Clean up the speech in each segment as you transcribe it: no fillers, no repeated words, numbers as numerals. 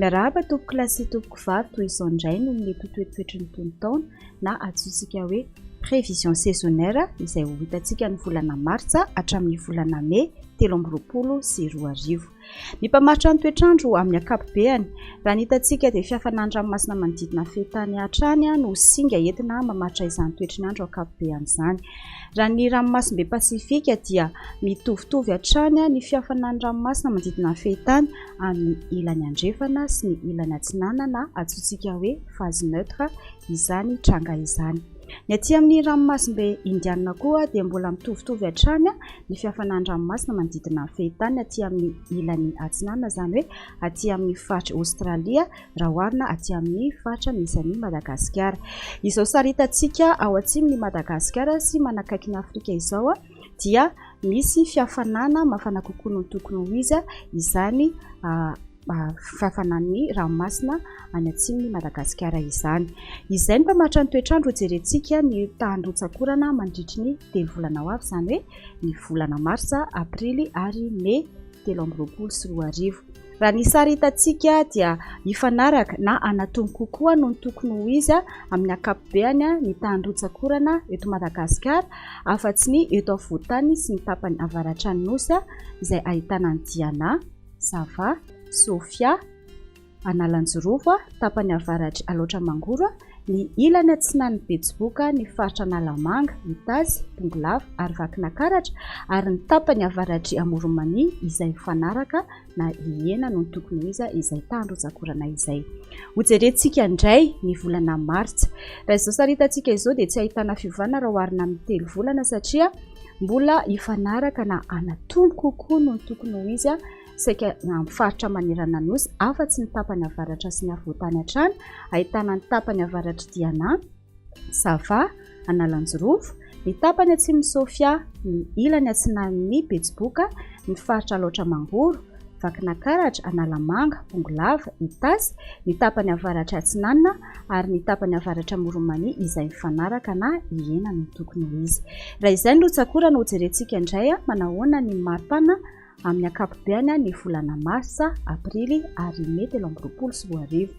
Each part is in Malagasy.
Miarahaba tompoko lahy sy tompoko vavy, toy izao indray no mety ho toetoetry ny tonon-taona na antsointsika hoe prévision saisonnière izay ho hitantsika ny volana martsa hatramin'ny volana mey 2023. Ny mpamaritra ny toetr'andro amin'ny ankapobeany, raha ny hitantsika dia fihafanan'ny ranomasina manodidina ny fehintany hatrany no singa entina mamaritra izany toetry ny andro ankapobeany izany. Raha ny ranomasimbe Pasifika dia mitovitovy hatrany ny fihafanan'ny ranomasina manodidina ny fehintany amin'ny ilany andrefana sy ny ilany atsinanana antsointsika hoe phase neutre izany tranga izany. Ny aty amin'ny ranomasimbe Indianina koa dia mbola mitovitovy hatrany ny fihafanan'ny ranomasina manodidina ny fehintany aty amin'ny ilany atsinanana izany hoe aty amin'ny faritr'i Aostralia raha oharina aty amin'ny faritra misy an'i Madagasikara. Izao sary hitantsika ao atsimon'i Madagasikara sy manakaiky ny Afrika izao dia misy fihafanana mafana kokoa noho ny tokony ho izy izany fahafanan'ny ranomasina any atsimon'i Madagasikara izany. Izay ny mpamaritra ny toetr'andro hojerentsika ny tahan'ny rotsak'orana mandritry ny telo volana ho avy, izany hoe ny volana marsa, aprily ary mey 2023. Raha ny sary hitantsika dia hifanaraka na hanatony kokoa noho ny tokony ho izy amin'ny ankapobeany ny tahan'ny rotsak'orana eto Madagasikara, afa-tsy ny eto afovoan-tany sy ny tapany avaratran'ny Nosy izay ahitana an'i Diana, Sava, Sofia, Analanjirofo, tapany avaratr'i Alaotra Mangoro, ny ilany atsinanan'i Betsiboka, ny faritra Analamanga, Itasy, Bongolava ary Vakinakaratra ary ny tapany avaratr'i Amoron'i Mania izay mifanaraka na hihena noho ny tokony ho izy izay tahan-drotsakorana izay. Hojerentsika indray ny volana martsa. Raha izao sary hitantsika izao dia tsy ahitana fiovana raha oharina amin'ny telo volana satria mbola hifanaraka na hanatombo kokoa noho ny tokony ho izy saika amin'ny faritra manerana ny Nosy, afa-tsy ny tapany avaratra sy ny afovoan-tany hatrany, ahitana ny tapany avaratr'i Diana, Sava, Analanjirofo, ny tapany atsimon'i Sofia, ny ilany atsinanan'i Betsiboka, ny faritra Alaotra Mangoro, Vakinakaratra, Analamanga, Bongolava, Itasy, ny tapany avaratra atsinanana ary ny tapany avaratra Amoron'i Mania izay mifanaraka na hihena no tokony ho izy. Raha izay ny rotsak'orana hojerentsika indray, manahoana ny maripana Amin'ny ankapobeany ny volana marsa, aprily ary mey 2023.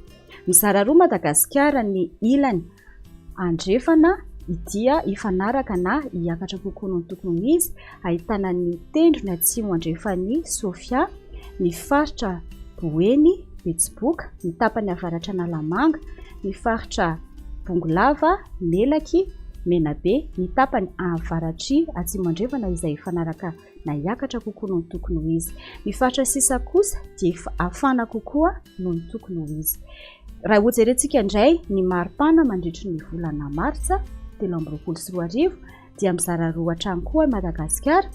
Mizara roa Madagasikara ny ilany andrefana dia hifanaraka na hiakatra kokoa noho ny tokony ho izy, ahitana ny tendrony atsimo andrefan'i Sofia, ny faritra Boeny, Betsiboka, ny tapany avaratra Analamanga, ny faritra Bongolava, Melaky, Menabe, ny tapany avaratr'i Atsimo Andrefana izay hifanaraka na hiakatra kokoa noho ny tokony ho izy. Ny faritra sisa kosa dia efa hafana kokoa noho ny tokony ho izy. Raha hojerentsika indray ny maripana mandritry ny volana martsa 2023 dia mizara roa hatrany koa i Madagasikara.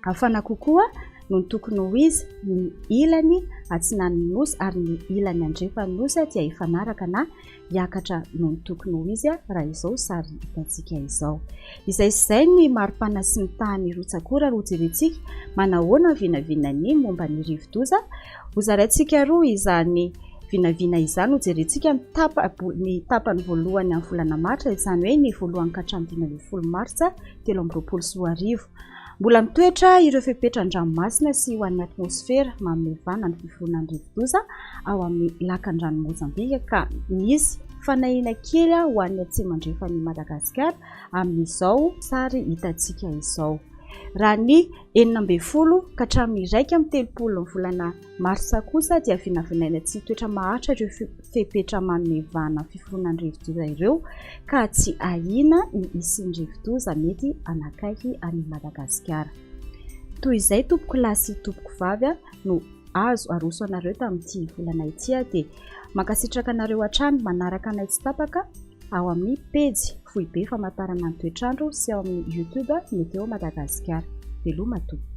Hafana kokoa noho ny tokony ho izy ny ilany atsinan'ny nosy ary ny ilany andrefan'ny nosy dia hifanaraka na hiakatra noho ny tokony ho izy raha izao sary hitantsika izao. Izay sy izay ny maripana sy ny tahan'ny rotsak'ora ro jerentsika manahoana ny vinavinany momba ny rivodoza. Hozaraintsika roa izany vinavina izany, hojerentsika ny tapa ny tapany voalohany amin'ny volana martsa, izany hoe ny voalohany ka hatramin'ny 15 martsa 2023. Mbola mitoetra ireo fepetra an-dranomasina sy ho an'ny atmosfera manome vahana ny fiforonan'ny rivodoza ao amin'ny lakandranon'i Mozambika ka misy fanahiana kely ho an'ny atsimo andrefan'i Madagasikara amin'izao sary hitantsika izao. Raha ny 16 ka hatramin'ny 31 ny volana marsa kosa dia vinavinaina tsy hitoetra maharitra ireo fepetra manome vahana ny fiforonan'ny rivodoza ireo ka tsy ahiana ny hisian'ny rivodoza mety hanakaiky an'i Madagasikara. Toy izay tompoko lahy sy tompoko vavy no azo aroso anareo tamin'ity volana ity dia mankasitraka anareo hatrany manaraka anay tsy tapaka ao amin'ny pejy foibe famantarana ny toetr'andro sy ao amin'ny YouTube Météo Madagasikara. Veloma tompoko.